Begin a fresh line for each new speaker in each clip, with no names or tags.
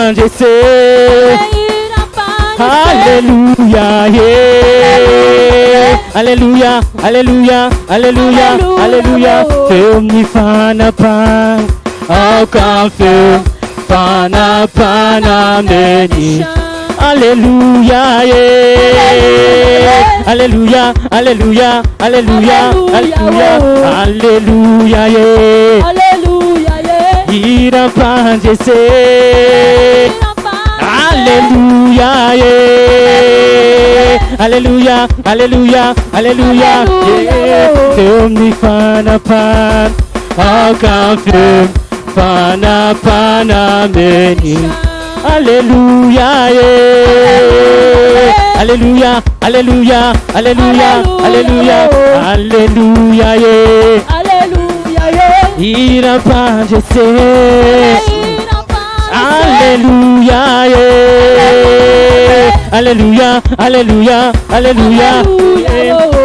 Hiram-pandrese. Alléluia, yeah. Alléluia, Alléluia, Alléluia, Alléluia. Feo amin'ny fanapahana, aoka ny feo fanapahana ameny. Alléluia, yeah. Alléluia, Alléluia, Alléluia, Alléluia, Alléluia, yeah.
Alléluia, yeah.
Hiram-pandrese. Alléluia, yeah. Alléluia, Alléluia, Alléluia, yeah. Feo amin'ny fanapahana, aoka ny feo fanapahana ameny. Alléluia, yeah. Alléluia, Alléluia, Alléluia, Alléluia, Alléluia, yeah.
Alléluia, yeah.
Hiram-pandrese. Alléluia, yeah. Alléluia, Alléluia, Alléluia.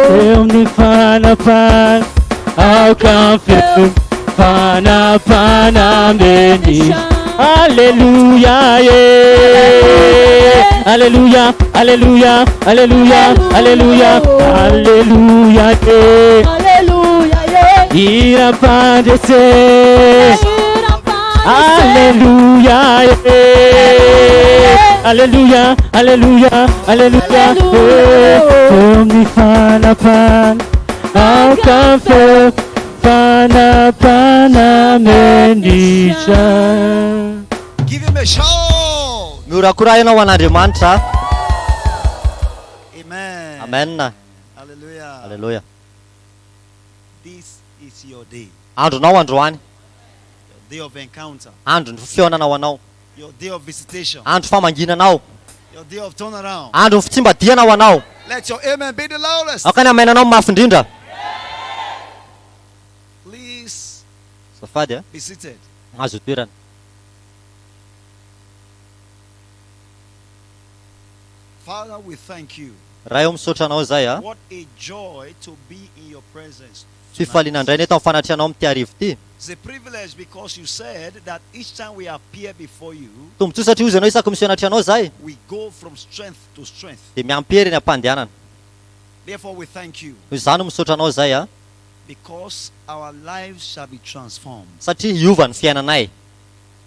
Feo amin'ny fanapahana, aoka ny feo fanapahana ameny. Alléluia, yeah. Alléluia, Alléluia, Alléluia, Alléluia, Alléluia, yeah.
Alléluia, yeah.
Hiram-pandrese. Alléluia, yeah. Alléluia, Alléluia, Alléluia, yeah. Feo amin'ny fanapahana, aoka ny feo fanapahana amenitra.
Give him a shout.
Mihorakoraha ianao ho an'Andriamanitra.
Amen.
Amen.
Hallelujah.
Alléluia.
This is your day.
Andronao androany.
Your day of encounter.
Andro ny fihaonana ho anao.
Your day of visitation.
Andro famanginanao.
Your day of turnaround.
Andro ny fitsimbadiana ho anao.
Let your amen be the loudest.
Aoka ny amenanao mafy indrindra.
Please
Azafady a.
be seated.
Mahazo toerana.
Father, we thank you.
Ray o misaotra anao zay a.
What a joy to be in your presence.
Fifaliana indray ny eto amin'ny fanatrehanao amin'ity hariva ity.
It's a privilege because you said that each time we appear before you,
Tombontsoa satria hoy ianao isaky miseho anatrehanao zahay
we go from strength to strength.
dia miampy hery eny am-pandehanana.
Therefore, we thank you
Noho izany misaotra anao zay a
because our lives shall be transformed.
satria hiova ny fiainanay.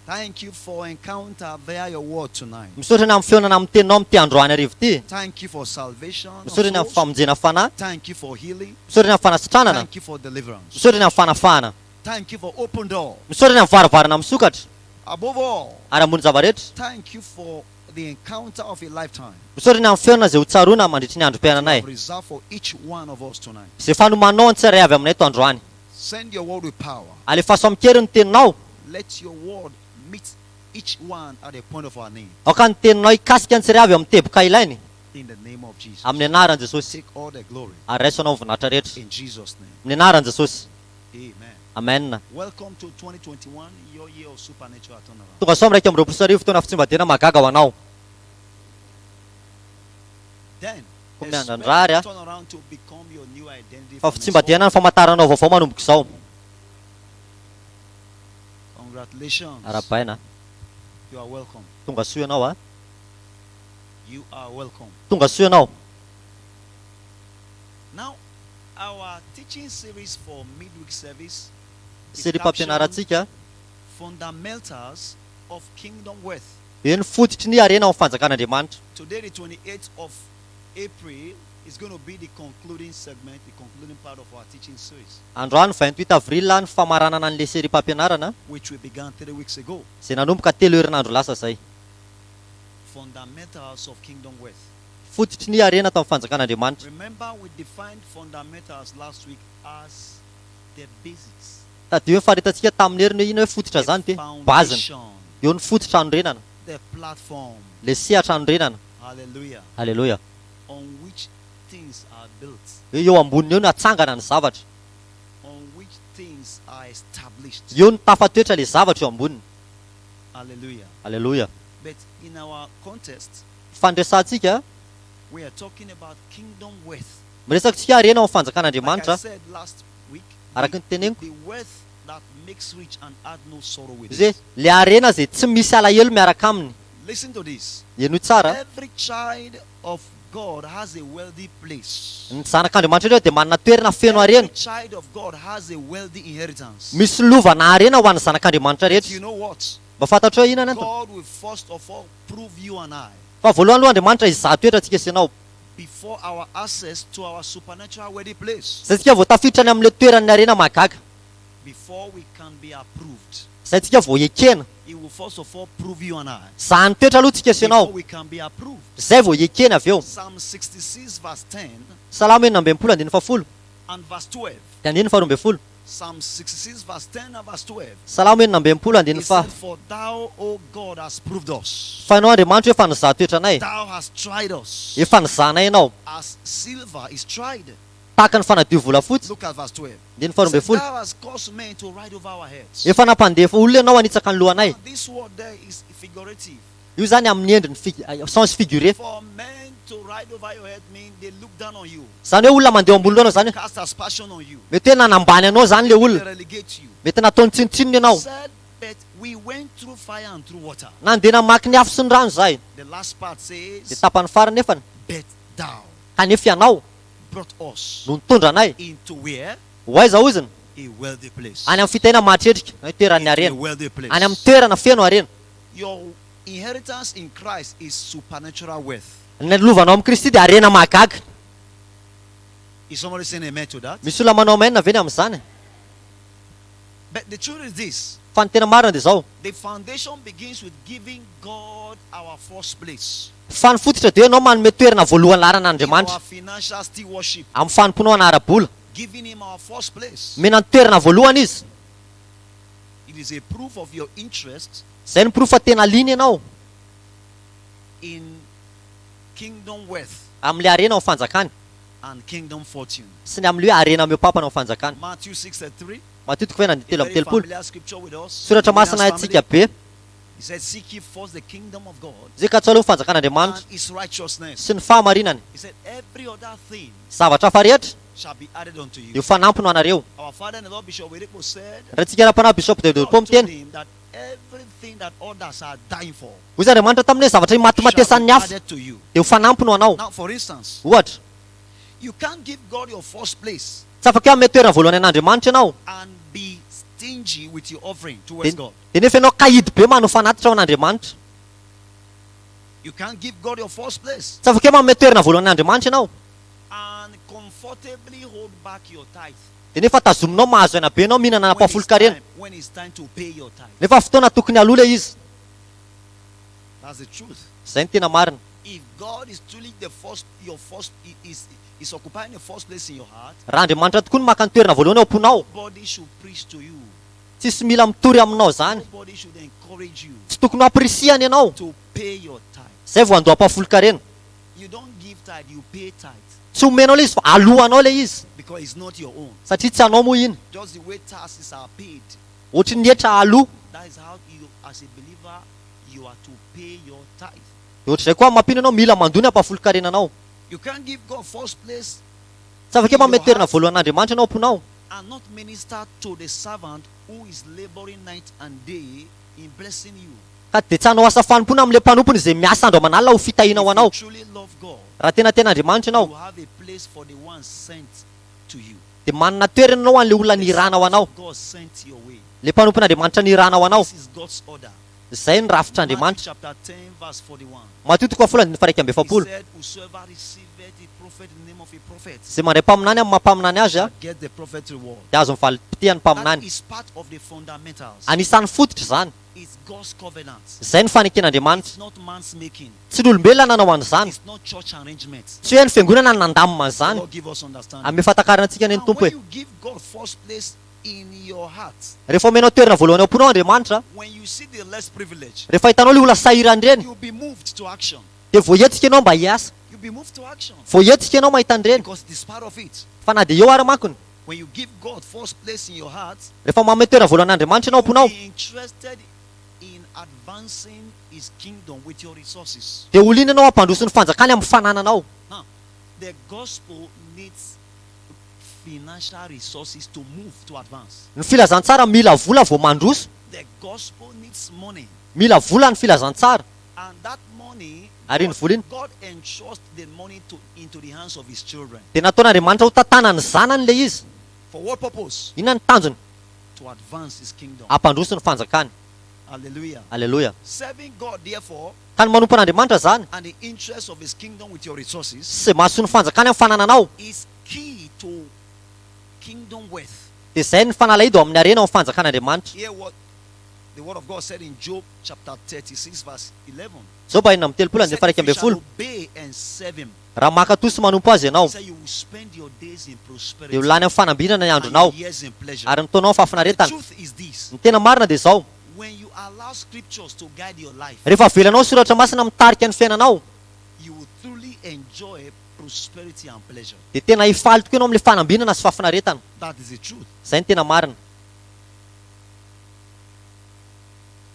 Thank you for encounter via your word tonight.
Misaotra ny amin'ny fihaonana amin'ny teninao amin'ity androany hariva ity.
Thank you for salvation. of
Misaotra ny amin'ny
souls.
famonjena fanahy.
Thank you for healing.
Misaotra ny amin'ny fanasitranana.
Thank you for deliverance.
Misaotra ny amin'ny fanafahana.
Thank you for open door.
Misaotra ny amin'ny varavarana misokatra.
Above all,
Ary ambony zava-rehetra.
thank you for the encounter of a lifetime.
Misaotra ny amin'ny fihaonana izay ho tsaroana mandritry ny androm-piainanay.
Reserved for each one of us tonight.
Izay fanomanao ny tsirairay avy aminay eto androany.
Send your word with power.
Alefaso amin-kery ny teninao.
Let your word meet each one at the point of our need.
Aoka ny teninao hikasika ny tsirairay avy eo amin'ny teboka ilainy.
In the name of Jesus.
Amin'ny anaran'i Jesosy.
Take all the glory.
Ary raiso anao ny voninahitra rehetra.
In Jesus' name.
Amin'ny anaran'i Jesosy.
Amen.
Amen.
Welcome to 2021, your year of supernatural turnaround.
Tonga soa amin'ny 2021 fotoana fitsimbadiana mahagaga ho anao.
Then,
Koa miandrandra ary
expect
a.
turnaround to become your new identity
Fa
from
fitsimbadiana ny
henceforth.
famantaranao vaovao manomboka izao.
Congratulations.
Arahabaina.
You are welcome.
Tonga soa ianao a.
You are welcome.
Tonga soa ianao.
Now, our teaching series for midweek service is
Serie
captioned
mpampianarantsika.
Fundamentals of Kingdom Wealth.
Hoe ny fototry ny harena ao amin'ny fanjakan'Andriamanitra.
Today, the 28th of April, is going to be the concluding segment, the concluding part of our teaching series,
Androany 28 avril ny famaranana an'ilay serie mpampianarana
which we began 3 weeks ago.
izay nanomboka telo herinandro lasa izay.
Fundamentals of Kingdom Wealth.
Fototry ny harena tamin'ny fanjakan'Andriamanitra.
Remember, we defined fundamentals last week as the basics,
Tadidio hoe nofaritantsika tamin'ny heriny hoe ino hoe fototra
the
zany ty baziny.
foundation,
Eo ny fototra anorenana.
the platform.
Le sehatra anorenana.
Hallelujah.
Alléluia.
On which things are built,
Hoe eo amboniny eo no atsangana ny zavatra.
on which things are established.
Eo no tafatoetra le zavatra eo amboniny.
Hallelujah.
Alléluia.
But in our context,
Fandresantsika
we are talking about kingdom wealth.
miresaka tsika harena ao amin'ny
Like I
fanjakan'Andriamanitra.
said last week,
Araka ny teneniko.
the wealth that makes rich and add no sorrow with
Izy hoe
it.
le harena izay tsy misy alahelo miaraka aminy.
Listen to this.
Henoy tsara.
Every child of God has a wealthy place.
Ny zanak'Andriamanitra ireo dia manana toerana feno harena.
Every child of God has a wealthy inheritance.
Misy lovana harena ho an'ny zanak'Andriamanitra
But
rehetra.
you know what?
Mba fantatrao hoe inona ny antony?
God will first of all prove you and I
Fa voalohany aloha Andriamanitra hizaha toetra antsika sy ianao.
before our access to our supernatural wealthy place.
Izay tsika vao tafiditra any amin'ilay toeran'ny harena mahagaga.
Before we can be approved,
Izay tsika vao ekena.
He will first of all prove you and I.
Zahany toetra aloha tsika sy
Before
ianao.
we can be approved.
Izay vao ekena avy eo.
Psalm 66, verse 10
Salamo 66 andininy fahafolo
and verse 12.
dia andininy faharoa ambin'ny folo.
Psalm 66, verse 10 and verse 12.
Salamo 66
He
andininy faha.
said, For thou, O God, hast proved us.
Fa ianao Andriamanitra efa nizaha toetra anay.
Thou hast tried us
Efa nizahanay ianao.
as silver is tried.
Tahaka ny fanadio volafotsy.
Look at verse 12.
Andininy
He
faharoa
said,
ambin'ny folo.
Thou hast caused men to ride over our heads.
Efa nampandefa olona ianao hanitsaka ny lohanay.
Now, this word there is figurative.
Io zany amin'ny endriny sens figuré.
For men to ride over your head mean they look down on you,
Zany hoe olona mandeha ambony lohanao zany.
cast aspersion on you,
Mety hoe nanambany anao zany le
they
olona.
relegate you.
Mety nataony tsinontsinona ianao.
Said, but we went through fire and through water.
Nandeha namaky ny afo sy ny rano zahay.
The last part
Dia
says,
tapany farany nefany.
But thou
Kanefa ianao
brought us
no nitondra anay.
into where?
Ho aiza oziny?
A wealthy place.
Any amin'ny fitahiana mahatretrika, na hoe toeran'ny
Into a
harena.
wealthy place.
Any amin'ny toerana feno harena.
Your inheritance in Christ is supernatural wealth.
Ny lovanao amin'i Kristy dia harena mahagaga.
Is somebody saying amen to that?
Misy olona manao amen ve ny amin'izany?
But the truth is this:
Fa ny tena marina dia izao.
the foundation begins with giving God our first place
Fa ny fototra dia ianao manome toerana voalohany laharana
in
an'Andriamanitra
our financial stewardship,
amin'ny fanompoanao an'ara-bola.
giving Him our first place.
Omena ny toerana voalohany izy.
It is a proof of your interest
Izay no porofo fa tena liana ianao
in kingdom wealth
amin'ilay harena ao fanjakany
and kingdom fortune.
sy ny amin'ilay hoe harena mihoa-pampana ao fanjakany.
Matthew 6 and 3,
Matio toko fahenina
a
andininy telo amby
very
telopolo.
familiar scripture with us.
Soratra
Williams
masina
family.
haintsika be.
He said, Seek ye first the kingdom of God
Izay katsaho aloha ny fanjakan'Andriamanitra
and his righteousness.
sy ny fahamarinany.
He said, Every other thing
Zavatra hafa rehetra
shall be added unto
dia
you.
ho fanampiny ho anareo.
Our father in the Lord, Bishop Oyedepo, said,
Raha tsika ara-panahy Bishop David
God
Oyedepo
told
miteny.
him that everything that others are dying for
Hoy izy Andriamanitra taminy hoe zavatra
shall
imatimatesan'ny
be
hafa
added to you.
dia ho fanampiny ho anao.
Now, for instance,
Ohatra,
you can't give God your first place
tsy afaka hoe hanome toerana voalohany an'Andriamanitra ianao.
and be stingy with your offering towards
Dia
God.
dia nefa ianao kahidy be manao fanatitra ho an'Andriamanitra.
You can't give God your first place
Tsy afaka hoe manome toerana voalohany an'Andriamanitra ianao.
and comfortably hold back your tithe
Dia nefa tazominao mahazo aina be ianao mihinana
when it's,
ampahafolon-karena.
time, when it's time to pay your tithe.
Nefa fotoana tokony aloha ilay izy.
That's the truth.
Izay no tena marina.
If God is truly the first, your first is is occupying the first place in your heart,
Raha Andriamanitra tokoa no maka ny toerana voalohany ao am-ponao,
nobody should preach to you.
tsisy mila mitory aminao zany.
Nobody should encourage you
Tsy tokony ho ampirisihana ianao.
to pay your tithe.
Izay vao handoa ampahafolon-karena.
You don't give tithe, you pay tithe
Tsy omenao ilay izy fa alohanao ilay izy
because it's not your own.
satria tsy anao moa iny.
Just the way taxes are paid,
Ohatry ny hetra aloha.
that is how you, as a believer, you are to pay your tithe.
Dia ohatr'izay koa mampino ianao mila mandoa ny ampahafolon-karenanao.
You can't give God first place
Tsy afaka hoe manome toerana voalohany an'Andriamanitra ianao am-ponao.
and not minister to the servant who is laboring night and day in blessing you.
Ka dia tsy hanao asa fanompoana amin'ilay mpanompony izay miasa andro aman'alina ho fitahiana ho
If
anao.
you truly love God,
Raha tena tena Andriamanitra
you
ianao,
have a place for the one sent to you.
dia manana toerana ianao an'ilay olona
The
nirana ho
servant
anao.
of God sent your way.
Ilay mpanompon'Andriamanitra nirana ho anao.
This is God's order.
Izay ny
Matthew
rafitr'Andriamanitra.
chapter 10, verse 41.
Matio toko fahafolo andininy faha-iraika amby
He
efapolo.
said, Whosoever receiveth a prophet in the name of a prophet
Izay mandray mpaminany amin'ny maha-mpaminany azy a,
shall get the prophet reward.
dia azon'ny valim-pitian'ny
That
mpaminany.
is part of the fundamentals.
Anisan'ny fototra izany.
It's God's covenant.
Izay ny faneken'Andriamanitra.
It's not man's making.
Tsy ny olombelona nanao an'izany.
It's not church arrangement.
Tsy hoe ny fiangonana no nandamina an'izany.
God give us understanding.
Ame fahatakarana antsika ny
Now,
tompo
when
e.
you give God first place in your heart,
Rehefa omenao toerana voalohany ao am-ponao Andriamanitra,
when you see the less privilege,
rehefa hitanao ilay olona sahirana ireny,
you'll be moved to action.
dia voahetsika ianao mba hiasa.
You'll be moved to action
Voahetsika ianao mahita an'ireny.
because it is part of it.
Fa na dia eo ary mankony,
When you give God first place in your heart,
rehefa manome toerana voalohany an'Andriamanitra ianao
you'll
am-ponao,
be interested in advancing His kingdom with your resources.
dia olona ianao hampandroso ny fanjakany amin'ny fanananao.
Now, the gospel needs financial resources to move to advance.
Ny filazantsara mila vola vao mandroso.
The gospel needs money
Mila vola ny filazantsara.
And that money,
Ary iny vola iny
God entrusts the money to, into the hands of his children.
dia nataon'Andriamanitra ho tantanan'ny zanany ilay izy.
For what purpose?
Inona ny tanjony?
To advance his kingdom.
Hampandroso ny fanjakany.
Hallelujah.
Aleloia.
Serving God, therefore,
Ka ny manompo an'Andriamanitra izany
and the interest of his kingdom with your resources
sy mahasoa ny fanjakany amin'ny fanananao
is key to kingdom wealth.
dia izay ny fanalahidy ao amin'ny harena ao amin'ny fanjakan'Andriamanitra.
Hear what the word of God said in Job chapter 36, verse 11.
Joba 36
He said,
andininy
"If you shall
11.
obey and serve him,
Raha mankatò sy manompo azy ianao
he said, you will spend your days in
dia ho
prosperity
lany amin'ny fanambinana ny
and
andronao
your years in pleasure.
ary ny taonao amin'ny
The
fahafinaretana.
truth is this:
Ny tena marina dia izao,
when you allow scriptures to guide your life,
rehefa avelanao ny soratra masina mitarika ny fiainanao
you will truly enjoy prosperity and pleasure.
dia tena hifaly tokoa ianao amin'ilay fanambinana sy fahafinaretana.
That is the truth.
Izay ny tena marina.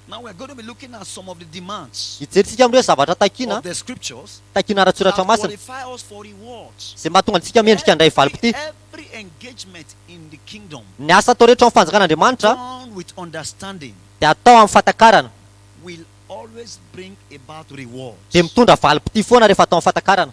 Now we're going to be looking at some of the demands
Hijerintsika amin'ireo zavatra takiana,
of the scriptures
takiana ara-tsoratra
that
masina
qualify us for rewards.
izay mahatonga antsika mendrika handray valim-pitia.
Every engagement in the kingdom
Ny asa atao rehetra ao amin'ny fanjakan'Andriamanitra
done with understanding
dia atao amin'ny fahatakarana,
will always bring about rewards.
dia mitondra valim-pitia foana rehefa atao amin'ny fahatakarana.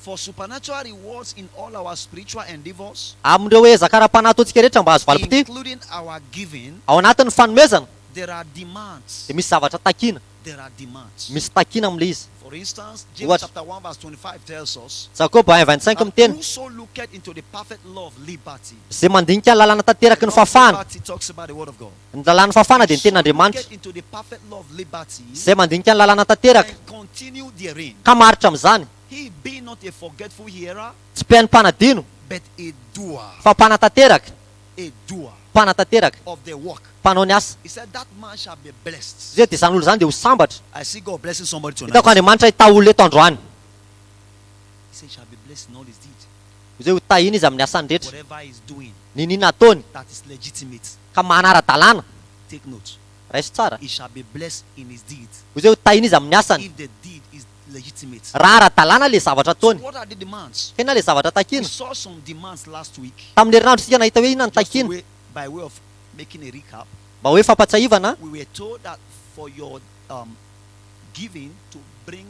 For supernatural rewards in all our spiritual endeavors,
Amin'ireo ezaka ara-panahy ataontsika rehetra mba hahazo valim-pitia,
including our giving,
ao anatin'ny fanomezana
there are demands.
dia misy zavatra takiana,
There are demands.
misy takiana amin'ilay izy.
For instance, James
What?
chapter 1 verse 25 tells us
Jakoba 1:25
that
miteny
whoso looketh into the perfect law of liberty.
izay mandinika ny lalàna tanteraky ny
Law of
fahafahana.
liberty talks about the word of God.
Ny lalàn'ny fahafahana dia ny
Whoso
tenin'Andriamanitra.
looketh into the perfect law of liberty
Izay mandinika ny lalàna tanteraka
and continue therein.
ka maharitra amin'izany,
He be not a forgetful hearer,
tsy mpihaino mpanadino
but a doer,
fa mpanatanteraka,
a doer
mpanatanteraka,
of the work.
mpanao ny asa.
He said that man shall be blessed.
Izay dia izany olona izany dia ho sambatra.
I see God blessing somebody tonight.
Hitako Andriamanitra hitahy olona eto androany.
He said shall be blessed in all his deeds.
Izay ho tahina izy amin'ny asany rehetra.
Whatever he's doing
Niniana ataony
that is legitimate.
ka manara-dalàna.
Take note.
Raiso tsara.
He shall be blessed in his deeds.
Izay ho tahina izy amin'ny asany.
If the deed is legitimate.
Raha ara-dalàna ilay zavatra
So
ataony.
what are the demands?
Tena ilay zavatra
We
takiana.
saw some demands last week.
Tamin'ny herinandro isika nahita hoe inona ny
Just to
takiana.
way, by way of making a recap,
Mba hoe fampatsiahivana,
we were told that for your giving to bring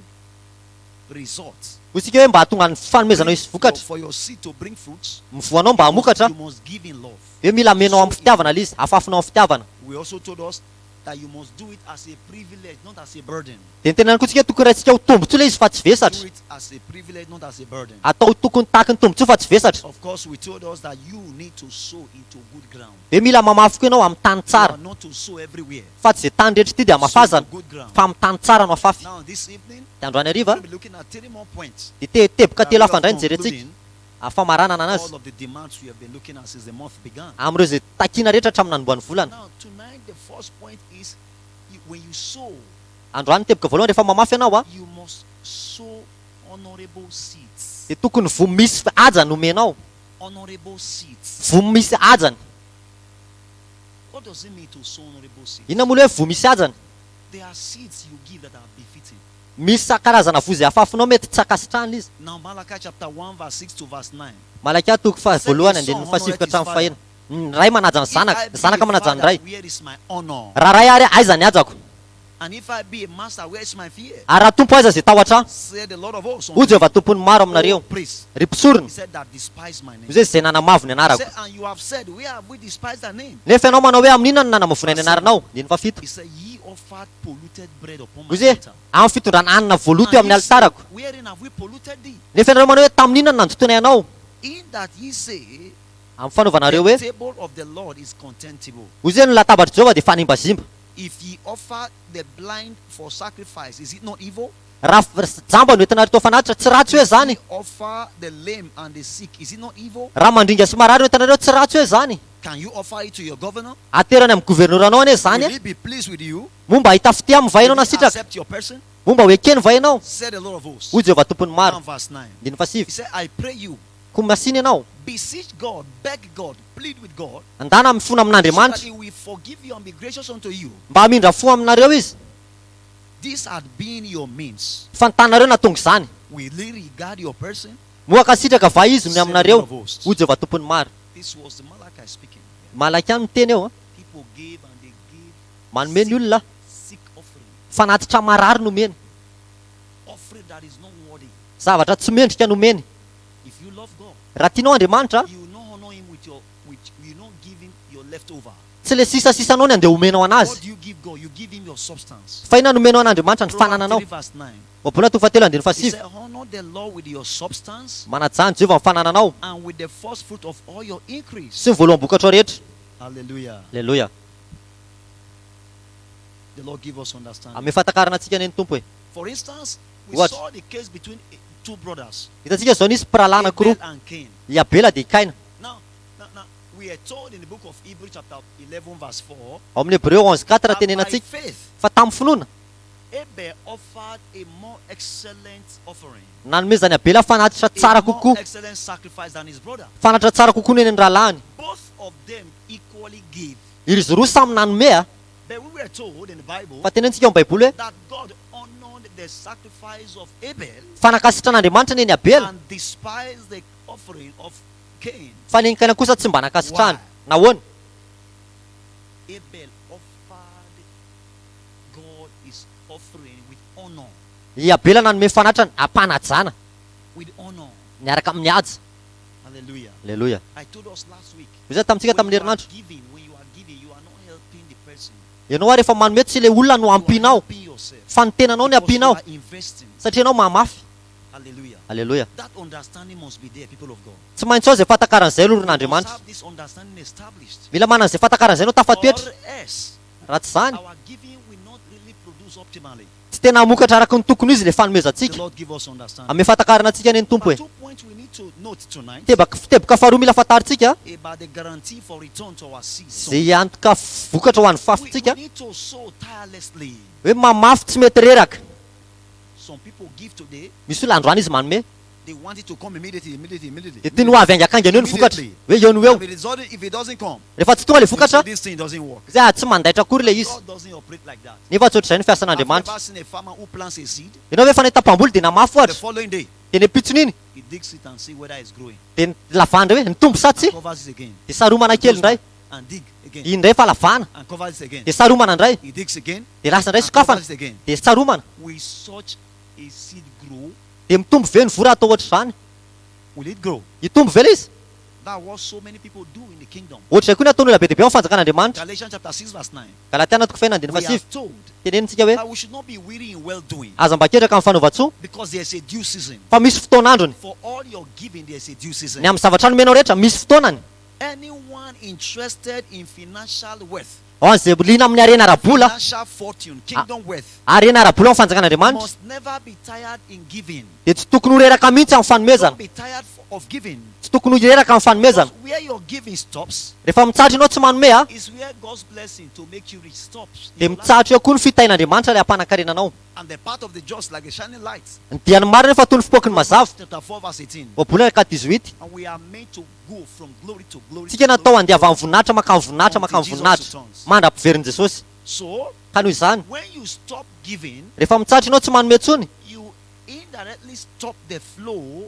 results,
hoy isika hoe mba hahatonga ny fanomezanao hisy vokatra,
for your seed to bring fruits,
ny voanao mba hamokatra,
you must give in love.
hoe mila amenao amin'ny fitiavana ilay izy, afafinao amin'ny fitiavana.
We also told us that you must do it as a privilege, not as a burden.
Dia nitenenana koa tsika tokony raintsika ho tombontsoa ilay izy fa tsy
Do
vesatra.
it as a privilege, not as a burden.
Atao tokony tahaky ny tombontsoa fa tsy vesatra.
Of course, we told us that you need to sow into good ground.
Hoe mila mamafy koa ianao amin'ny tany
You
tsara,
are not to sow everywhere.
fa tsy izay tany rehetra ity dia
Sow
hamafazana,
into good ground.
fa amin'ny tany tsara no afafy.
Now, this evening,
Dia androany
we're
hariva,
going to be looking at three more points.
dia te teboka
That
telo
we
hafa
are
indray no jerentsika
concluding
afamaranana anazy
all of the demands we have been looking at since the month began.
amin'ireo izay takiana rehetra hatramin'ny nanombohan'ny volana.
Now, tonight, the first point is when you sow,
Androany teboka voalohany rehefa mamafy ianao a,
you must sow honorable seeds.
dia tokony voa misy hajany omenao,
Honorable seeds.
voa misy hajany.
What does it mean to sow honorable seeds?
Inona moa ilay hoe voa misy hajany?
There are seeds you give that are befitting.
Misy karazana voa izay afafinao mety tsy ankasitrahana izy.
Now, Malachi chapter 1, verse 6 to verse 9.
Malakia toko faha
Said
voalohany
the
andininy
son
fahasivy ka
honoreth his
hatramin'ny
father.
fahena. Ny ray manaja ny
If I
zanaka,
be
ny zanaka
a
manaja ny
father,
ray.
where is my honor?
Raha ray ary aiza ny hajako?
And if I be a master, where is my fear?
Ary raha tompo aiza izay tahotra ahy?
Said the Lord of hosts.
Hoy Jehovah tompon'ny maro aminareo,
O priest.
ry mpisorona,
He said that despise my name.
hoy izy izay nanamavo ny
He
anarako.
said, and you have said, where have we despised thy name?
Nefa ianao manao hoe amin'inona no nanamavoana ny anaranao? Andininy fahafito.
He said, ye offered polluted bread upon my
Hoy izy hoe
altar.
amin'ny fitondrana hanina voaloto eo
And
amin'ny
ye say,
alitarako.
Wherein have we polluted thee?
Nefa ianareo manao hoe tamin'inona no nandotoanay anao?
In that ye say,
Amin'ny fanaovanareo
the
hoe
table of the Lord is contemptible.
hoy izy hoe ny latabatr'i Jehovah dia fanimbazimba.
If ye offer the blind for sacrifice, is it not evil?
Raha jamba no entinareo atao fanatitra, tsy ratsy hoe
If
zany.
ye offer the lame and the sick, is it not evil?
Raha mandringa sy marary no entinareo, tsy ratsy hoe zany.
Can you offer it to your governor?
Aterany amin'ny governoranao anie zany
Will
a.
he be pleased with you?
Moa mba hahita fitia amin'ny va ianao
Will
na
he
sitraka?
accept your person?
Moa mba ho ekeny va ianao?
Said the Lord of hosts.
Hoy Jehovah tompon'ny maro.
Now verse 9.
Andininy fahasivy.
He said, I pray you,
Koa masina ianao.
beseech God, beg God, plead with God,
Andana mifona
so that
amin'Andriamanitra
he will forgive you and be gracious unto you.
mba hamindra fo aminareo izy.
This had been your means.
Fa ny tanareo nahatonga izany.
Will he regard your person?
Moa ankasitraka va izy no
Said the
aminareo?
Lord of hosts.
Hoy Jehovah tompon'ny maro.
This was the Malachi speaking.
Malakia no miteny eo a.
People gave and they gave
Manome ny olona
sick offering.
Fanatitra marary nomeny.
Offering that is not worthy.
Zavatra tsy mendrika nomeny.
If you love God,
Raha tianao Andriamanitra,
you will not honor him with your with you will not give him your leftover.
tsy le sisasisanao ny andeha homenao
What
anazy.
do you give God? You give him your substance.
Fa inona nomenao an'Andriamanitra? Ny
Proverbs
fanananao.
3 verse 9.
Ohabolana toko fahatelo andininy
He
fahasivy.
said, Honor the Lord with your substance
Manajà an'i Jehovah amin'ny fanananao
and with the first fruit of all your increase.
sy ny voaloham-bokatrao rehetra.
Hallelujah.
Aleloia.
The Lord give us understanding.
Ame fahatakarana antsika anie ny Tompo e.
For instance, we
What?
saw the case between two brothers,
Hitantsika izao nisy mpirahalahy anankiroa,
Abel and Cain.
i Abela dia i Kaina.
Now, we are told in the book of Hebrews chapter 11 verse 4
Ao amin'ny Hebreo 11 4
that by
tenenantsika
faith
fa tamin'ny finoana
Abel offered a more excellent offering,
nanomezan'i Abela fanatitra
a
tsara
more
kokoa,
excellent sacrifice than his brother.
fanatitra tsara kokoa noho ny rahalahiny.
Both of them equally gave.
Izy roa samy nanome a,
But we were told in the Bible
fa tenentsika ao amin'ny Baiboly hoe
that God honored the sacrifice of Abel
fanakasitran'Andriamanitra ny an'i Abela
and despised the offering of Cain.
fa ny an'i Kaina kosa tsy mba nankasitrahany. Nahoana?
Abel offered God his offering with honor.
I Abela nanome fanatrany ampanajana
With honor.
miaraka amin'ny haja.
Hallelujah.
Aleloia.
I told us last week.
Hoy izaho tamintsika
When
tamin'ny
you are
herinandro.
giving, when you are giving, you are not helping the person.
Ianao ary rehefa manome tsy ilay olona no
You are
ampianao
helping yourself.
fa ny tenanao ny
Because you
ampianao
are investing.
satria ianao mahamafy.
Hallelujah.
Aleloia.
That understanding must be there, people of God.
Tsy maintsy ao izay fahatakaran'izay
You must
loron'Andriamanitra.
have this understanding established.
Mila manana izay fahatakaran'izay ianao tafatoetra.
Or else,
Raha tsy izany,
our giving will not really produce optimally.
tsy tena hamokatra araka ny tokony ho izy ilay
The
fanomezantsika.
Lord give us understanding.
Ame fahatakarana antsika anie ny Tompo
But
e.
two points we need to note tonight
Tebaka teboka faharoa mila fantarintsika
about the guarantee for return to our seed. sown.
izay antoka vokatra ho an'ny
We
fafintsika
need to sow tirelessly.
hoe mamafy tsy mety reraka.
Some people give today,
Misy olona androany izy manome
they want it to come immediately, immediately, immediately.
dia tiany ho avy haingankaingana eo ny vokatra hoe eo no eo.
If it doesn't come,
Rehefa tsy tonga ilay
you say,
vokatra
this thing doesn't work.
zay ah, tsy mandaitra akory ilay izy.
God doesn't operate like that.
Nefa tsy ohatr'izay ny
Have you
fiasan'Andriamanitra.
ever seen a farmer who plants a seed?
Ianao ve efa nahita mpamboly dia namafy
The
ohatra
following day,
dia ny ampitsony iny
he digs it and see whether it's growing.
dia ny lavandra hoe nitombo sa tsy
And covers it again.
dia saromana kely indray
And dig again.
iny indray fa lavana
And covers it again.
dia saromana indray
He digs again.
dia lasa indray
And
sokafana
covers it again.
dia saromana
Will such a seed grow?
dia mitombo ve ny voa raha atao ohatr'izany?
Will it grow?
Hitombo ve ilay izy?
That's what so many people do in the kingdom.
Ohatr'izay koa ny ataon'olona be dia be ao amin'ny fanjakan'Andriamanitra.
Galatians chapter 6 verse 9.
Galatiana toko fahena andininy
We are
fahasivy
told
tenenintsika hoe
that we should not be weary in well doing
aza mba ketraka amin'ny fanaovan-tsoa
because there's a due season.
fa misy fotoan'androny.
For all your giving, there's a due season.
Ny amin'ny zavatra nomenao rehetra misy fotoanany.
Anyone interested in financial wealth,
Ao an'izay liana amin'ny harena ara-bola,
financial fortune, kingdom wealth,
harena ara-bola amin'ny fanjakan'Andriamanitra
must never be tired in giving.
dia tsy tokony ho reraka mihitsy amin'ny fanomezana.
Don't be tired of giving.
Tsy tokony ho reraka amin'ny fanomezana.
Because where your giving stops
Rehefa mitsahatra ianao tsy manome a,
is where God's blessing to make you rich stops. in
dia
your life.
mitsahatra eo koa ny fitahin'Andriamanitra ilay hampanan-karena anao.
And the path of the just like a shining light.
Ny dian'ny marina efa toy ny fipoaky ny mazava.
Proverbs chapter 4 verse 18.
Ohabolana ka 18.
And we are made to go from glory to glory.
Tsika
To
natao
glory.
handeha avy amin'ny voninahitra mankany voninahitra mankany voninahitra mandra-piverin'i Jesosy.
So
Ka noho izany,
when you stop giving,
rehefa mitsahatra ianao tsy manome intsony,
you indirectly stop the flow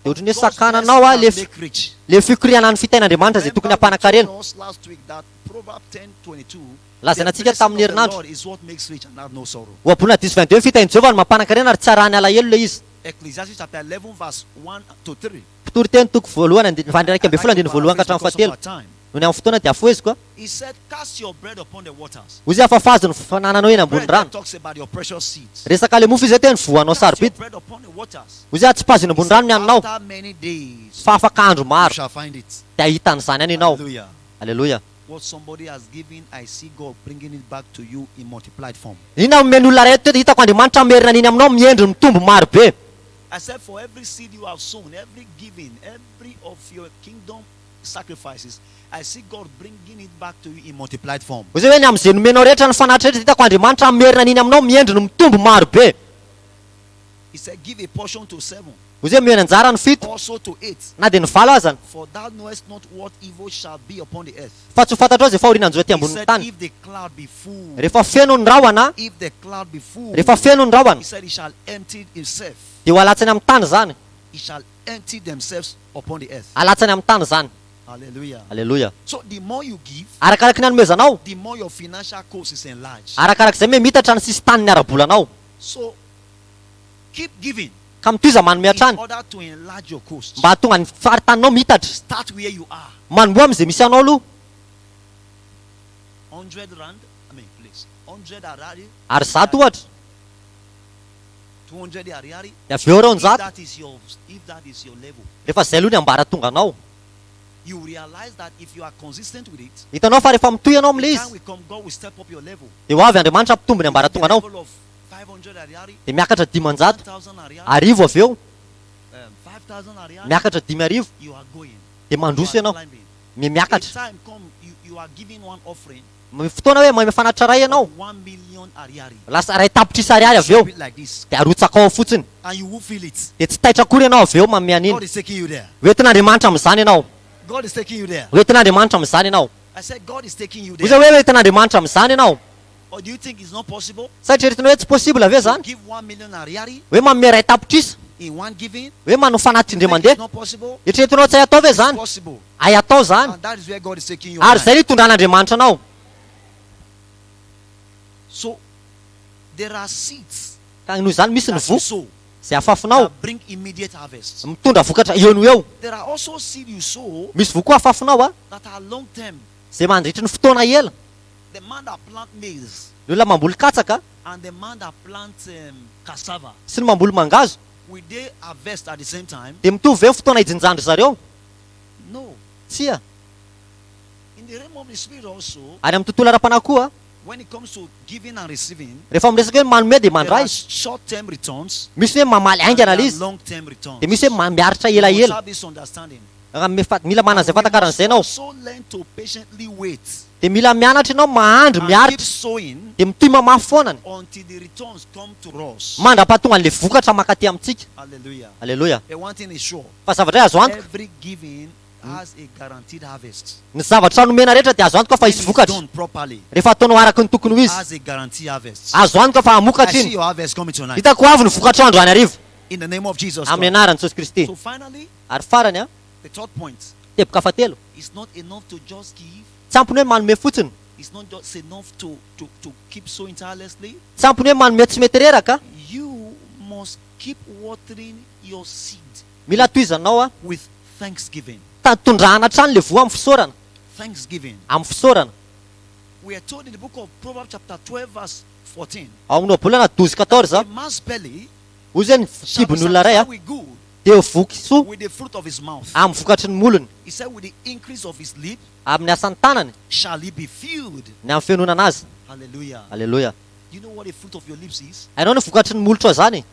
dia
of
ohatran'ny hoe
God's
sakananao
blessing
a
that
le
make rich.
le fikorianan'ny fitahin'Andriamanitra izay tokony
Remember we
hampanan-karena.
told us last week that Proverbs 10:22, the
Lazaina antsika
blessing
tamin'ny
of the
herinandro.
Lord is what makes rich and have no sorrow.
Ohabolana 10 22 fitahin'i Jehovah no mampanan-karena ary tsy arahany alahelo ilay izy.
Ecclesiastes chapter 11 verse 1 to 3.
Mpitory teny toko voalohany andininy
I'd
11
like
andininy
to
voalohany ka
paraphrase
hatramin'ny
because of
fahatelo.
our time.
Noho ny amin'ny fotoana dia afoheziko a.
He said, "Cast your bread upon the waters."
Hoy izy afafazo ny fanananao eny ambony
Bread that
rano.
talks about your precious seeds.
Resaka le mofo izy teny voanao
Cast your
sarobidy.
bread upon the waters.
Hoy izy atsipazo eny
He
ambony
said,
rano ny haninao
After many days,
fa afaka andro
you
maro
shall find it.
dia hahita an'izany any ianao.
Hallelujah.
Aleloia.
What somebody has given, I see God bringing it back to you in multiplied form.
Inona nomeny olona iray eto hitako Andriamanitra merina an'iny aminao miendry mitombo maro be.
I said, for every seed you have sown, every giving, every of your kingdom sacrifices, I see God bringing it back to you in multiplied form.
Hoy izy hoe ny amin'izay nomenao rehetra ny fanatitra rehetra hitako Andriamanitra merina an'iny aminao miendry ny mitombo maro be.
He said, give a portion to seven,
Hoy izy hoe omena anjara ny fito
also to eight,
na dia ny valo azany
for thou knowest not what evil shall be upon the earth.
fa tsy ho fantatrao izay fahoriana anjo aty
He
ambonin'ny
said,
tany.
if the cloud be full,
Rehefa feno ny rahona,
if the cloud be full,
rehefa feno ny rahona
he said, it shall empty itself.
dia ho alatsany amin'ny tany izany.
It shall empty themselves upon the earth.
Alatsany amin'ny tany izany.
Hallelujah.
Aleloia.
So the more you give,
Arakaraky ny anomezanao,
the more your financial cost is enlarged.
arakarak'izay miha-mitatra ny sisin-tanin'ny ara-bolanao.
So keep giving
Ka mitohiza manome
in
hatrany
order to enlarge your coast.
mba hahatonga ny faritaninao mitatra.
Start where you are.
Manomboha amin'izay misy anao aloha.
100 rand, I mean, please. 100 ariary,
Ary 100 ohatra,
200 ariary.
dia avy eo
If
200.
that is your level,
Rehefa izay aloha ny ambaratonganao.
you realize that if you are consistent with it,
Hitanao fa rehefa mitohy ianao amin'ilay
the time
izy,
will come, God will step up your level.
dia ho avy Andriamanitra hampitombo ny
The
ambaratonganao.
level of 500 ariary,
Dia miakatra 500,
1,000 ariary,
1000 avy eo,
5,000 ariary.
miakatra 5000,
You are going.
dia
You
mandroso
are
ianao,
climbing.
miha-miakatra.
A time come, you are giving one offering
Fotoana hoe manome fanatitra iray ianao,
of 1 million ariary.
lasa 1 tapitrisa ariary avy eo,
Drop it like this,
dia arotsaka ao fotsiny.
and you will feel it.
Dia tsy taitra akory ianao avy eo manome an'iny.
God is taking you there.
Hoentin'Andriamanitra amin'izany ianao.
God is taking you there.
Hoentin'Andriamanitra amin'izany ianao.
I said, God is taking you
Hoy
there.
hoe hoentin'Andriamanitra amin'izany ianao.
Or do you think it's not possible?
Sa eritreretinao hoe tsy possible ve
To
zany?
give 1 million ariary
Hoe manome 1 tapitrisa,
in one giving?
hoe manao fanatitra indray
Think
mandeha.
it's not possible?
Eritreretinao tsy hay atao ve zany?
Possible.
Hay atao zany.
And that is where God is taking you.
Ary zay
tonight.
no hitondran'Andriamanitra anao.
So there are seeds
Ka noho izany misy ny
that you
voa
sow
izay afafinao
that bring immediate harvest.
mitondra vokatra eo no eo.
There are also seed you sow
Misy voa koa afafinao a
that are long term.
izay mandritry ny fotoana ela.
The man that plant maize
Ny olona mamboly katsaka
and the man that plant cassava,
sy ny mamboly mangahazo
will they harvest at the same time?
dia mitovy ve ny fotoana hijinjandry zareo?
No.
Tsia.
In the realm of the spirit also,
Any amin'ny tontolo ara-panahy koa,
when it comes to giving and receiving,
rehefa miresaka hoe manome dia
there are
mandray,
short-term returns
misy hoe mamaly
and
haingana
there are
ilay izy,
long-term returns.
dia misy hoe miaritra
You must
elaela.
have this understanding.
Raha mila manana izay
And we
fahatakarana izay ianao,
must also learn to patiently wait
dia mila mianatra ianao mahandry
and keep
miaritra,
sowing
dia mitohy mamafy foanany
until the returns come to us.
mandra-pahatonga an'ilay vokatra mankaty amintsika.
Hallelujah.
Aleloia.
But one thing is sure,
Fa zavatra iray azo antoka,
every giving has a guaranteed harvest.
ny zavatra nomena rehetra dia azo antoka fa
When
hisy
it's
vokatra.
done properly,
Rehefa ataonao araka ny tokony ho izy,
has a guaranteed harvest.
azo antoka fa
I
hamokatra
see
iny.
your harvest coming tonight.
Hitako avy ny vokatra andro any hariva
In the name of Jesus.
amin'ny
Christ.
anaran'i Jesosy Kristy.
So finally,
Ary farany a,
the third point.
teboka fahatelo,
It's not enough to just give.
tsy ampy ny hoe manome fotsiny,
It's not just enough to keep sowing tirelessly.
tsy ampy ny hoe manome tsy mety reraka,
You must keep watering your seed
mila tohizanao a
with thanksgiving.
tondrahana hatrany le voa amin'ny fisaorana,
Thanksgiving.
amin'ny fisaorana.
We are told in the book of Proverbs chapter 12 verse 14.
Ao amin'ny ohabolana 12 14,
A man's belly
hoy izay ny
shall be
kibon'ny olona iray a
satisfied with good,
dia voky soa
with the fruit of his mouth.
amin'ny vokatry ny molony,
He said, with the increase of his lip
amin'ny asan'ny tanany,
shall he be filled.
ny amin'ny fenonana azy.
Hallelujah.
Aleloia.
You know what the fruit of your lips is?
Hainao ny vokatry ny molotra zany?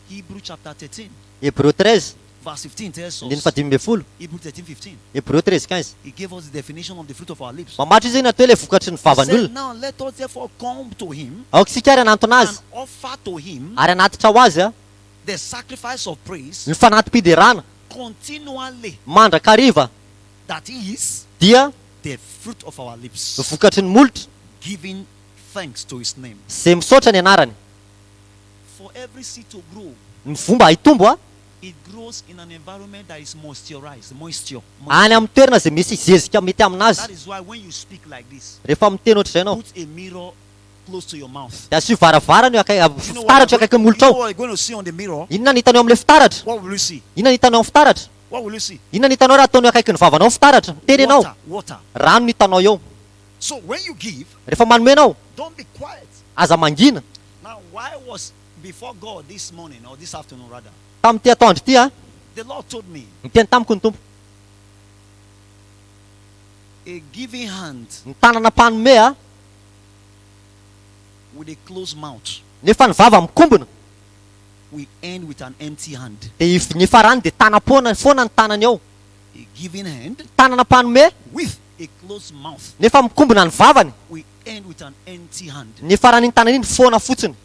Hebrew chapter 13
Hebreo 13,
verse 15 tells
andininy
us.
faha-15.
Hebrew 13 15.
Hebreo 13 15.
He gave us the definition of the fruit of our lips.
Mamaritra izy natao hoe ilay vokatry ny
He
vavan'ny
said,
olona.
now let us therefore come to him
Aoka isika ary hanantona
and
azy
offer to him
ary hanatitra ho azy a
the sacrifice of praise
ny fanati-piderana
continually.
mandrakariva,
That is
dia
the fruit of our lips,
ny vokatry ny molotra
giving thanks to his name.
izay misaotra ny anarany.
For every seed to grow,
Ny vomba hitombo a
it grows in an environment that is moisturized. Moisture.
any amin'ny toerana izay misy zezika mety aminazy.
That is why when you speak like this,
Rehefa miteny ohatr'izay ianao,
put a mirror close to your mouth.
dia asio varavarana eo akaiky,
You know what,
fitaratra eo
you're
akaiky ny
going, you
molotra
know
ao.
what you're going to see on the mirror?
Inona ny hitanao amin'ilay fitaratra?
What will you see?
Inona ny hitanao amin'ny fitaratra?
What will you see?
Inona ny hitanao raha ataonao akaiky ny vavanao ny fitaratra? Miteny ianao,
Water. Water.
rano ny hitanao eo.
So when you give,
Rehefa manome ianao,
don't be quiet.
aza mangina.
Now, why was before God this morning or this afternoon rather?
Tamin'ity atoandro ity a,
The Lord told me
niteny tamiko ny Tompo,
a giving hand
ny tanana mpanome a,
with a closed mouth
nefa ny vava mikombona,
will end with an empty hand.
dia ny farany dia tanam-poana foana ny tanany eo.
A giving hand
Tanana mpanome
with a closed mouth
nefa mikombona ny vavany,
will end with an empty hand.
ny faran'iny tanana iny foana fotsiny.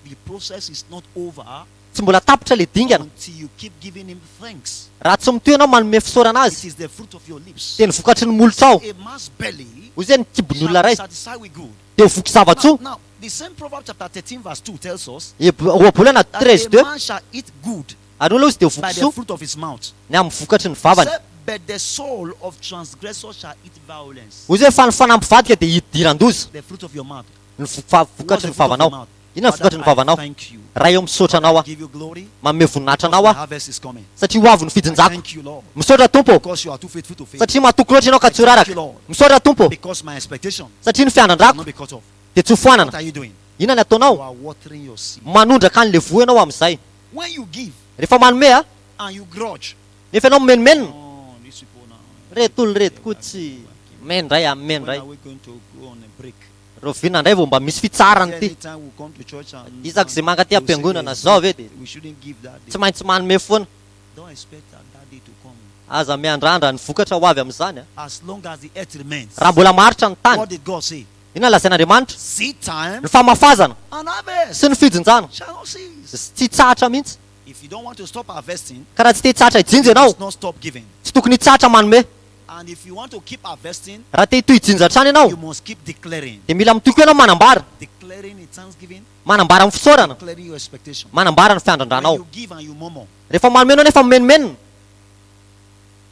The process is not over
Tsy mbola tapitra le dingana.
until you keep giving him thanks.
Raha tsy mitohy ianao manome fisaorana
It
azy,
is the fruit of your lips.
dia ny vokatry ny molotra ao.
A man's belly
Hoy izay ny kibon'ny
shall
olona
be
iray,
satisfied with good.
dia ho voky
Now,
zava-tsoa.
now, the same Proverbs chapter 13 verse 2 tells us
Ohabolana
that
13
a
2,
man shall eat good
ary olona izy dia ho
by
voky
the
soa
fruit of his mouth.
ny amin'ny vokatry ny vavany.
Say, But the soul of transgressors shall eat violence.
Hoy izy hoe fa ny fanahy mpivadika dia hidiran-doza.
The fruit of your mouth.
Ny vo-
What's
vokatry
the
ny
fruit of your
vavanao.
mouth?
Inona ny
Father,
vokatry ny
I
vavanao?
thank you.
Ray eo misaotra anao
I
aho.
give you glory.
Manome voninahitra
Because
anao
the
aho
harvest is coming.
satria ho avy ny fijinjako.
Thank you, Lord.
Misaotra Tompo
Because you are too faithful to fail.
satria matoky loatra ianao ka tsy ho
Thank
raraka.
you, Lord.
Misaotra Tompo
Because my expectation
satria ny
will
fiandrandrako
not be cut off.
dia tsy ho foanana.
What are you doing?
Inona ny
You
ataonao?
are watering your seed.
Manondraka an'le voa ianao amin'izay.
When you give
Rehefa manome a,
and you grudge,
nefa ianao mimenomenona.
oh, these people now.
Reto olo reto koa tsy mendray a
When
mendray.
are we going to go on a break?
Rahoviana indray vao mba misy fitsarana ity.
Anytime we come to church and
Isaky izay mankaty
they will say
am-piangonana
there's
zao
break.
ve dia
We shouldn't give that day.
tsy maintsy manome foana.
Don't expect that day to come.
Aza miandrandra ny vokatra ho avy amin'izany a.
As long as the earth remains.
Raha mbola maharitra ny tany.
What did God say?
Inona lazain'Andriamanitra?
Seed time
Ny famafazana
and harvest
sy ny fijinjana
shall not cease.
tsy hitsahatra mihitsy.
If you don't want to stop harvesting,
Ka raha tsy te hitsahatra hijinja
you
ianao,
must not stop giving.
tsy tokony hitsahatra manome.
And if you want to keep harvesting,
Raha te hitohy hijinja hatrany ianao,
you must keep declaring.
dia mila mitoky ianao manambara.
Declaring in thanksgiving,
Manambara amin'ny fisaorana,
declaring your expectation.
manambara ny
When
fiandrandranao.
you give and you murmur
Rehefa manome ianao nefa mimenomenona,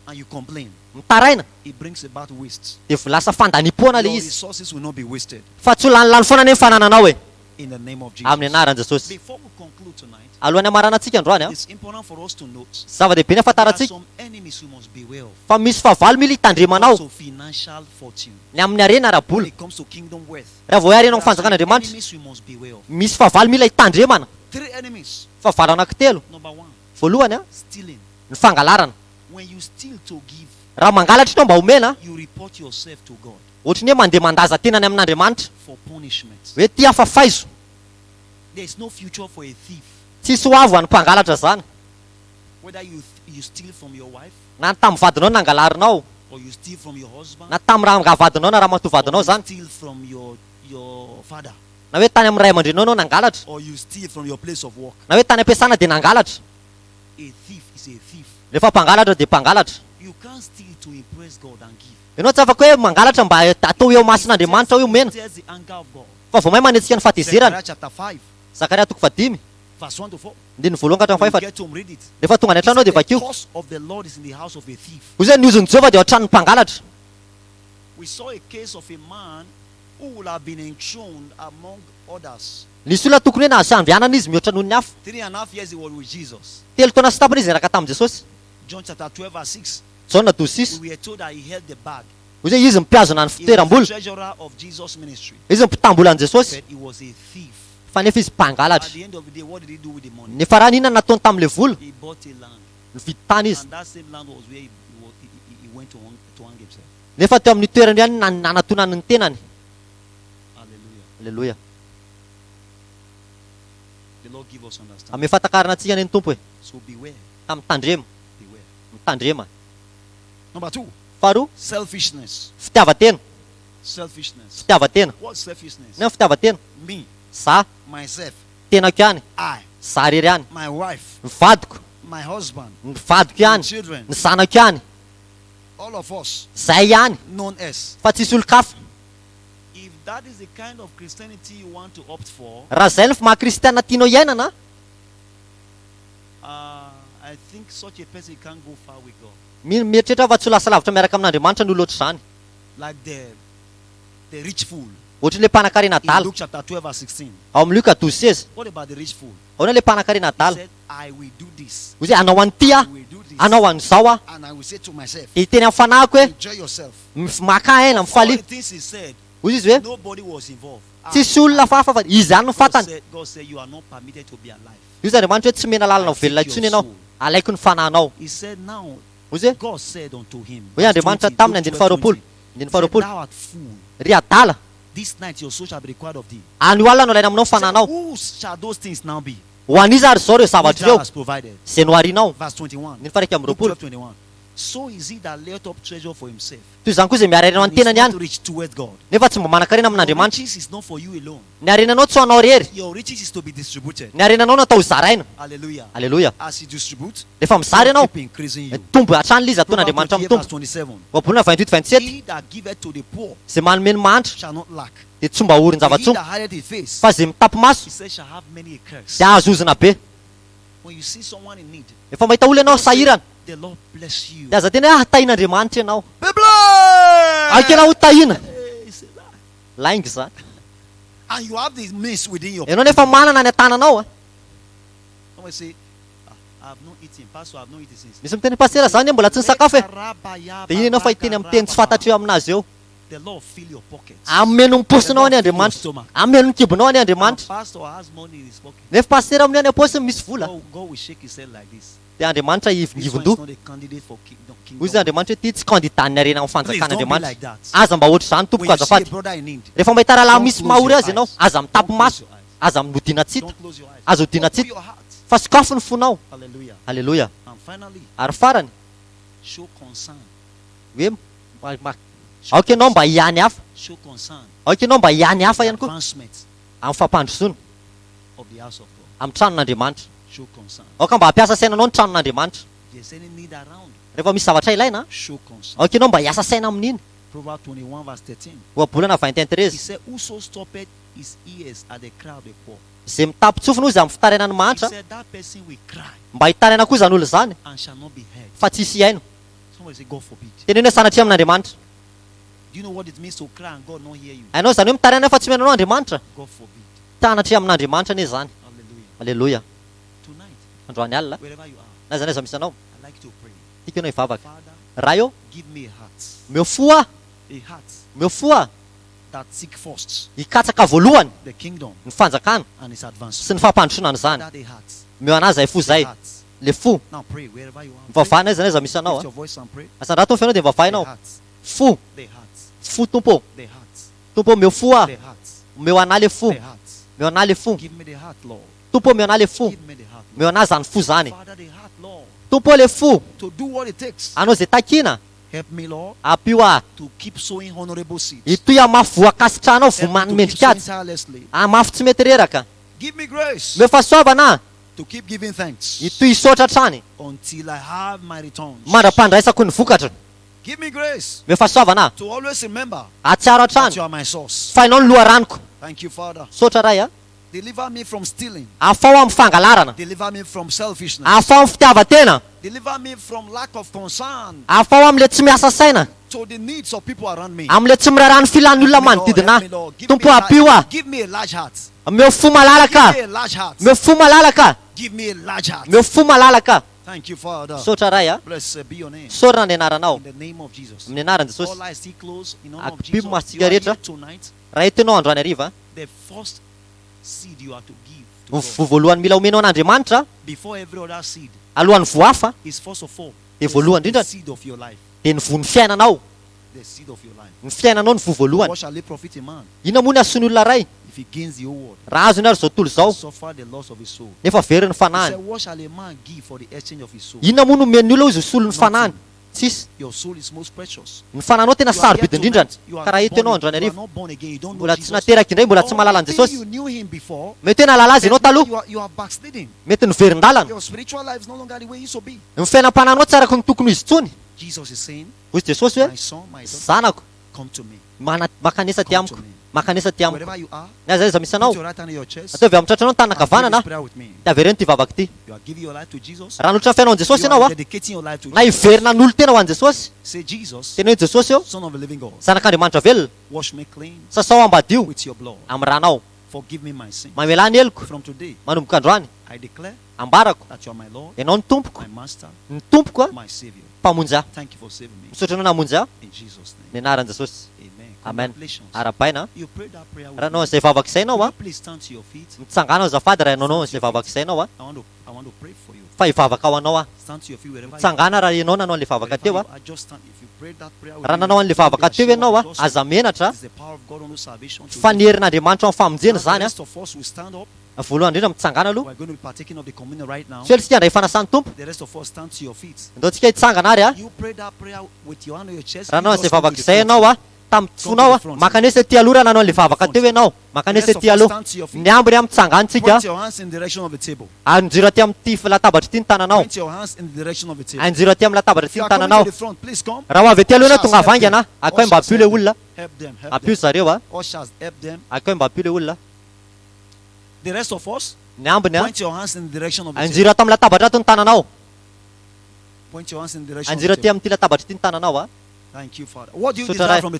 and you complain,
mitaraina,
it brings about waste.
dia lasa fandaniam-poana le
Your
izy.
resources will not be wasted
Fa tsy ho lanilany foana anie ny fanananao e.
in the name of
Amin'ny
Jesus.
anaran'i Jesosy.
Before we conclude tonight,
Alohan'ny hamaranantsika androany a,
it's important for us to note
zava-dehibe ny
there are
ahafantarantsika
some enemies we must beware of.
fa misy fahavalo mila hitandremanao
To financial fortune.
ny amin'ny harena
When
ara-bola.
it comes to kingdom wealth,
Raha vao hoe harena
there
amin'ny
are some
fanjakan'Andriamanitra,
enemies we must beware of.
misy fahavalo mila hitandremana.
Three enemies.
Fahavalo anankitelo.
Number one,
Voalohany a,
stealing.
ny fangalarana.
When you steal to give,
Raha mangalatra ianao mba homena,
you report yourself to God
ohatry ny hoe mandeha mandaza tenany amin'Andriamanitra.
for punishment.
Hoe ty afa faizo.
There is no future for a thief.
Tsisy ho avy ho an'ny mpangalatra zany.
Whether you steal from your wife
Na ny tamin'ny vadinao nangalarinao,
or you steal from your husband
na tamin'ny raha vadinao na ramatoa
or
vadinao
you
zany,
steal from your father
na hoe tany amin'ny ray aman-dreninao ianao nangalatra,
or you steal from your place of work.
na hoe tany am-piasana dia nangalatra.
A thief is a thief.
Rehefa mpangalatra dia mpangalatra.
You can't steal to impress God and give.
Ianao tsy afaka hoe mangalatra mba atao eo mason'Andriamanitra hoe omena,
It tells the anger of God.
fa vao may manetsika ny fahatezerana.
Zechariah chapter 5,
Zakaria toko fahadimy,
verse 1 to 4.
andininy voalohany ka hatramin'ny
When you
fahefatra.
get home, read it.
Rehefa tonga any
He
an-trano
said,
dia
the
vakio.
curse of the Lord is in the house of a thief.
Hoy izay ny ozon'i Jehovah dia ao an-tranon'ny mpangalatra.
We saw a case of a man who would have been enthroned among others.
Nisy olona tokony hoe nahazo andrianana izy mihoatra noho ny hafa.
3.5 years he was with Jesus.
3 taona sy tapany izy niaraka tamin'i Jesosy.
John chapter 12, verse 6.
Jaona 12:6.
We were told that he held the bag.
Hoy izay izy mpiazona ny
He was the
fitoeram-bola.
treasurer of Jesus' ministry.
Izy mpitambola an'i Jesosy,
But he was a thief.
fa nefa izy
At
mpangalatra.
the end of the day, what did he do with the money?
Nefa raha inona no nataony tamin'ilay vola?
He bought a land.
Nividy tany izy.
And that same land was where he went to hang himself.
Nefa teo amin'ny toerany ihany nanatonany ny tenany.
Hallelujah.
Alleloia.
The Lord give us understanding.
Ame fahatakarana antsika anie ny Tompo e.
So beware.
Ka mitandrema,
Beware.
mitandrema.
Number 2,
Faharoa,
selfishness.
fitiavan-tena,
Selfishness.
fitiavan-tena.
What selfishness?
Inona ny fitiavan-tena?
Me,
Za,
myself,
tenako ihany,
I,
za rery ihany,
my wife,
ny vadiko,
my husband,
ny vadiko
my
ihany,
children,
ny zanako ihany,
all of us,
zay ihany,
known as.
fa tsisy olon-kafa.
If that is the kind of Christianity you want to opt for,
Raha zay ny maha kristiana tianao iainana,
I think such a person can't go far with God.
mieritreritra fa tsy ho lasa lavitra miaraka amin'Andriamanitra ny olona ohatr'izany.
Like the rich fool.
Ohatran'ilay mpanankarena
In
adala.
Luke chapter 12 verse 16.
Ao amin'ny Luka 12:16.
What about the rich fool?
Ahoana ilay mpanankarena
He
adala?
said, I will do this.
Hoy izy hoe, hanao an'ity
I
aho,
will do this.
hanao an'izao aho.
And I will say to myself,
Dia hiteny amin'ny fanahiko hoe,
enjoy yourself.
maka aina,
All
mifalia.
the things he said,
Hoy izy hoe,
nobody was involved.
tsisy olona hafahafa fa izy ihany no
God
fantany.
said, you are not permitted to be alive.
Io izy Andriamanitra hoe tsy mena lalana ho
I take
velona
your
intsony ianao.
soul.
Alaiko ny fanahinao.
He said, now,
Hoy izy hoe,
God said unto him,
hoy Andriamanitra
20,
taminy
Luke
andininy
12,
faharoapolo.
20.
Andininy
He said,
faharoapolo.
Thou art fool.
Ry adala,
This night your soul shall be required of thee.
any alina no alaina aminao
He said,
fanahinao.
Whose shall those things now be?
Ho an'iza ary izao ireo
Which
zavatra
thou
ireo
hast provided.
izay noharinao.
Verse 21.
Andininy faha-iraika amby
Luke
roapolo.
12, 21. So is he that layeth up treasure for himself.
Toy izany koa izay miara-harena ho
And
an'ny tenany
is
ihany,
not rich towards God.
nefa tsy mba manan-karena
Your
amin'Andriamanitra.
riches is not for you alone.
Ny harenanao tsy ho anao rery.
Your riches is to be distributed.
Ny harenanao natao ho zaraina.
Hallelujah.
Alleloia.
As you distribute,
Rehefa mizara
God
ianao,
keep increasing you.
tombo hatrany ilay izy
Proverbs
ataon'Andriamanitra
28
mitombo.
verse 27.
Ohabolana 28 27,
He that giveth to the poor
izay manome ny mahantra
shall not lack.
dia tsy mba
But he
orin-java-tsoa,
that hideth his face,
fa izay mitapy maso
he said, shall have many a curse.
dia azo ozona be.
When you see someone in need,
Efa mahita olona ianao sahirana,
The Lord bless you.
Dia aza teny hoe ah tahin'Andriamanitra ianao.
Be blessed.
Aoka ianao ho tahina.
Hey, it's a lie.
Lainga izany.
And you have the means within your.
Ianao nefa manana any an-tananao a.
Somebody say, "Ah, I have not eaten. Pastor, I have not eaten since.
Misy miteny pasera zany hoe mbola tsy nisakafo e. Dia iny ianao fa hiteny amin'ny teny tsy fantatro eo aminazy eo.
The Lord fill your pockets.
Hameno ny paosinao any Andriamanitra. Hameno ny kibonao any
And
Andriamanitra.
pastor has money in his pocket.
Nefa pasera amin'ny any am-paosiny misy vola.
God will shake his head like this.
Dia Andriamanitra
This one is
hivingivin-doha.
not a candidate for kingdom.
Hoy izy Andriamanitra hoe ity tsy candidat-n'ny harena amin'ny
Please don't be
fanjakan'Andriamanitra.
like that.
Aza mba ohatr'izany
When
tompoko
you see a
azafady.
brother in need,
Rehefa mahita rahalahy
Don't
misy
close
mahory
your
azy ianao,
eyes.
aza
Don't
mitapy
close
maso,
your eyes.
aza mihodina tsy hita,
Don't close your eyes.
aza hodina tsy
Open
hita.
your heart.
Fa sokafy ny fonao.
Hallelujah.
Alléluia.
And finally,
Ary farany,
show concern.
hoe aoka ianao mba hiany hafa.
Show concern.
Aoka ianao mba hiany hafa
The
ihany koa
advancement
amin'ny fampandrosoana,
of the house of God.
amin'ny tranon'Andriamanitra.
Show concern.
Aoka mba hampiasa sainanao ny tranon'Andriamanitra.
If there's any need around,
Rehefa misy zavatra ilaina,
show concern.
aoka ianao mba hiasa saina amin'iny.
Proverbs 21 verse 13.
Ohabolana 21
He
13.
said, Whoso stoppeth his ears at the cry of the poor.
Izay mitapitsofina izy amin'ny fitarainan'ny
He
mahantra,
said, That person will cry
mba hitaraina koa izany olona izany,
and shall not be heard.
fa tsy hisy hihaino.
Somebody say, God forbid.
Teneno hoe sanatria amin'Andriamanitra.
Do you know what it means to cry and God not hear you?
Hainao izany hoe mitaraina fa tsy mihaino anao Andriamanitra.
God forbid.
Tanatria amin'Andriamanitra anie izany.
Hallelujah.
Alléluia.
Tonight,
Androany alina,
wherever you are,
na aiza na aiza misy anao,
I like to pray.
tiako ianao hivavaka.
Father,
Ray ô,
give me a heart.
omeo fo aho,
A heart
omeo fo aho,
that seek first
hikatsaka voalohany
the kingdom
ny fanjakana
and its advancement.
sy ny fampandrosoana an'izany.
That a heart.
Omeo anazy zay fo
A
zay,
heart.
le fo.
Now pray wherever you are.
Mivavahana aiza na aiza misy anao
Lift
a.
your voice and pray.
Asandrato ny fiainao dia
The
mivavahinao.
heart.
Fo,
The heart.
fo tompo.
The heart.
Tompo omeo fo aho,
The heart.
omeo anahy le fo,
The heart.
omeo anahy le fo.
Give me the heart, Lord.
Tompo omeo anahy le fo,
Give me the heart.
omeo
Lord.
anahy zany fo zany.
Father, the heart, Lord.
Tompo le fo,
To do what it takes.
anao zay takina,
Help me, Lord,
ampio aho.
to keep sowing honorable seeds.
Itoy hamafy voakasitrahanao
Help me
vomany
to keep
mendrika
sowing
azy.
tirelessly.
Hamafy tsy mety reraka.
Give me grace
Omeo fahasoavana aho,
to keep giving thanks
itoy hisaotra hatrany
until I have my returns.
mandra-pandraisako ny vokatra.
Give me grace
Omeo fahasoavana aho,
to always remember
ahatsiaro
that
hatrany
you are my source.
fa ianao ny loharanoko.
Thank you, Father.
Saotra ray a.
Deliver me from stealing.
Afao amin'ny fangalarana,
Deliver me from selfishness.
afao amin'ny fitiavan-tena,
Deliver me from lack of concern
afao amin'ilay tsy miasa saina,
to the needs of people around me.
amin'ilay tsy miraharaha ny filan'ny olona
Help me, Lord.
manodidina
Help
ahy.
me, Lord. Give
Tompo
me a
ampio
large-
aho.
Give me a large heart.
Omeo fo malalaka,
Give me a large heart.
omeo fo malalaka,
Give me a large heart.
omeo fo malalaka.
Thank you, Father.
Saotra ray a.
Blessed be your name.
Saorana ny anaranao
In the name of Jesus.
amin'ny anaran'i Jesosy.
All eyes still closed in honor of
Akipio
Jesus.
masika
You are here
rehetra.
tonight.
Raha eto ianao androany hariva,
The first seed you are to give to
ny
God
voa voalohany mila omenao an'Andriamanitra
before every other seed
alohan'ny voa hafa
is first of all
Dia
the
voalohany indrindra.
seed of your life.
dia ny voa ny fiainanao.
The seed of your life.
Ny fiainanao ny voa voalohany.
What shall it profit a man
Inona moa ny hahasoa ny olona ray
if he gains the whole world
raha azony ary izao tontolo izao
and suffer the loss of his soul?
nefa very ny
He
fanahiny.
said, What shall a man give for the exchange of his soul?
Inona moa no omen'ny olona izy ho solon'ny fanahiny? Tsisy.
Your soul is most precious.
Ny fananao tena
You are here
sarobidy indrindra.
tonight, you are
Ka raha
not
eto ianao
born-
androany
you are
hariva,
not born again, you don't know
mbola tsy
Jesus.
nateraka indray, mbola tsy
Or
mahalala an'i
maybe
Jesosy.
you knew him before,
Mety hoe nahalala azy ianao
but now
taloha,
you are backsliding.
mety niverin-dalana.
Your spiritual life is no longer the way it used to be.
Ny fiainam-pananao tsy araka ny tokony ho izy intsony.
Jesus is saying,
Hoy Jesosy hoe
My son, my daughter,
zanako
come to me.
makanesa aty
Come to
amiko,
me.
makanesa aty amiko.
Wherever you are,
Ny aiza aiza misy anao,
put your right hand on your chest.
ataovy amin'ny tratranao ny tanana
and pray
ankavanana
this prayer with me.
dia avereno ity vavaka ity.
You are giving your life to Jesus.
Raha nolotra fiainao an'i Jesosy
You
ianao
are
a,
dedicating your life to
na
Jesus.
hiverina nolo tena ho an'i Jesosy,
Say, Jesus,
tena hoe Jesosy eo,
Son of the living God,
zanak'Andriamanitra velona,
wash me clean
sasao ambadio
with your blood.
amin'ny ranao.
Forgive me my sin.
Mamelà ny heloko,
From today,
manomboka androany,
I declare
ambarako,
that you are my Lord,
ianao ny tompoko,
my Master,
ny tompoko a,
my Savior.
mpamonjy ahy.
Thank you for saving me.
Misaotra anao namonjy ahy,
In Jesus' name.
ny anaran'i Jesosy.
Amen.
Amen.
Congratulations.
Arabaina,
You pray that prayer with
raha
me.
nanao an'izay vavaka izay ianao
Will
a,
you please stand to your feet?
mitsangana azafady raha nanao an'izay vavaka izay ianao a,
I want to pray for you.
fa hivavaka ho anao aho.
Stand to your feet wherever you are.
Mitsangana raha ianao nanao an'ilay vavaka
Wherever
teo a.
you are, just stand. If you pray that prayer with
Raha
me,
nanao an'ilay
don't be
vavaka teo
ashamed
ianao
of
a,
the gospel.
aza menatra
It is the power of God unto salvation to
fa ny
you.
herin'Andriamanitra amin'ny famonjena
Now, the
izany a.
rest of us will stand up.
Voalohany indrindra mitsangana aloha.
We are going to be partaking of the communion right now.
Tsy hoe isika handray fanasan'ny Tompo.
The rest of us stand to your feet.
Ndao tsika hitsangana ary a.
You pray that prayer with your hand on your chest.
Raha
You
nanao
just
an'izay
come to
vavaka
the
izay
front.
ianao a, tamin'ny fonao a, makanesa aty aloha raha nanao an'ilay vavaka teo ianao.
The
Makanesa
rest of
aty
us
aloha.
stand to your feet.
Ny ambiny a mitsangana tsika.
Point your hands in the direction of the table.
Anjiro aty amin'ity latabatra ity ny tananao.
Point your hands in the direction of the table.
Anjiro aty amin'ny latabatra
If
ity
you
ny
are coming
tananao.
to the front, please come.
Raha ho avy aty aloha ianao
Ushers,
tonga
help
avaingana,
them.
akao mba
Ushers,
ampio ilay
help
olona.
them. Help them. Help
Ampio
them.
zareo a.
Ushers, help them.
Akao mba ampio ilay olona.
The rest of us,
Ny ambiny a.
point your hands in the direction of the table.
Anjiro ato amin'ny latabatra ato ny tananao.
Point your hands in the direction of
Anjiro
the
aty
table.
amin'ity latabatra ity ny tananao a.
Thank you, Father. What do you
Misaotra
desire
Ray.
from the